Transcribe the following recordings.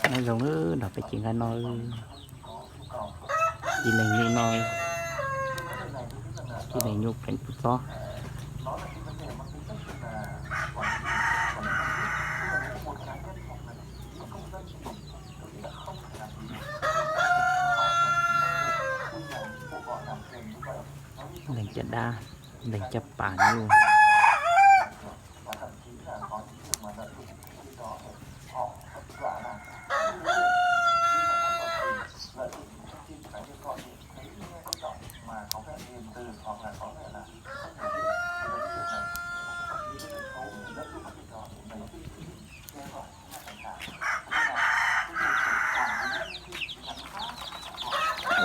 Nyob zoo, nrog peb cev nqaij noj, ib leeg nyuj noj, ib leeg nyuj pleev kuv txob. Leeg caj dab, leeg caj pas nyuj.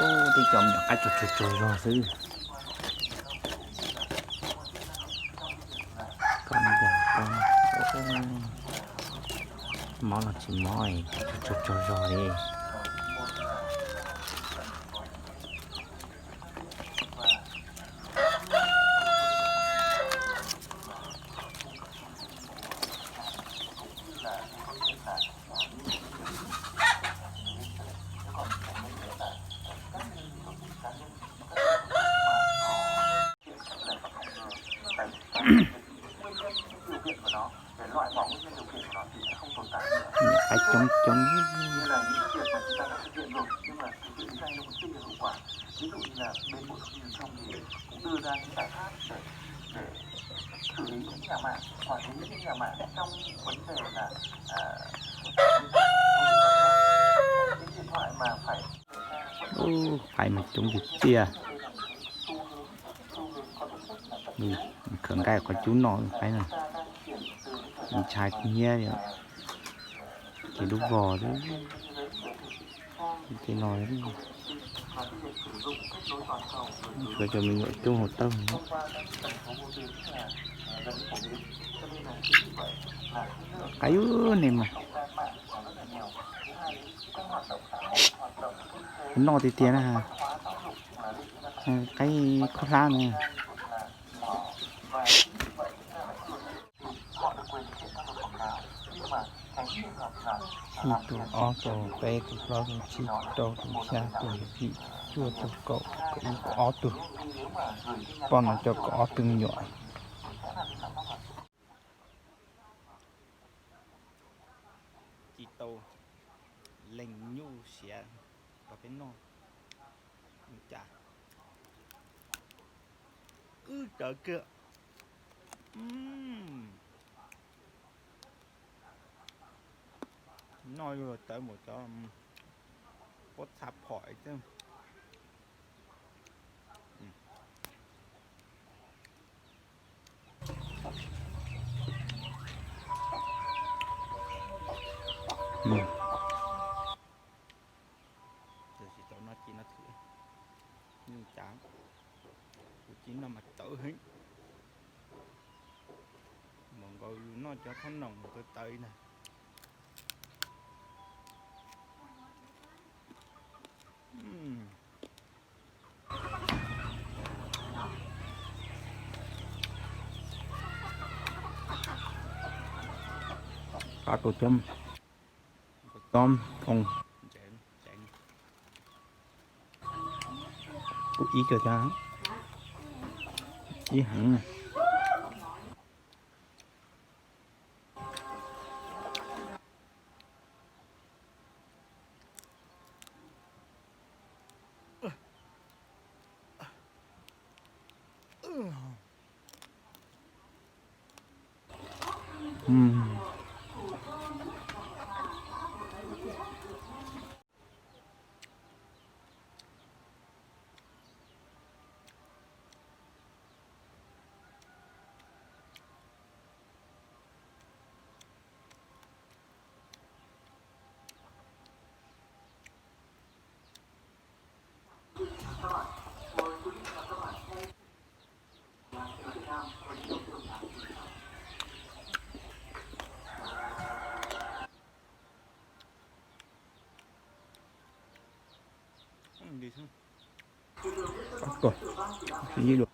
Ub, tib co me nyuam qaib tsuag tsuag zog xwb. Koj yog koj, mob los tsis mob, tsuag tsuag zog li. Nyuam qaib coob coob. Ub, qaib mas coob tiag tiag. Khawv nqaij qhov cub noj qaib no, ntshai kub hnyiab li. Ces lub vos xwb. Tej no, tshuav cov me nyuam coob hauv tawb. Qaib ub, nej mas noj tiag tiag na. Qaib khaub hlab na. Ib tug, ob tug, peb tug, plaub tug, tsib tug, rau tug, xya tug, yim tug, cuaj tug, kaum tug, kaum ib, kaum ob tug. Poj no coj kaum ob tug me nyuam. Ci tau leeg nyuj siav rau peb noj. Ua cas wb cawv kiag. Noj yuav tawv npaum cov pob txha phom xwb. Tam sim tau noj ci noj twm, yeej cas kuv ci noj mas tawv heev. Npaum nkaus yus noj cov thob noom tawv tawv ntag. Qab kau coob, kau coob oo. Kuv ib co cas ib heev. Ib lus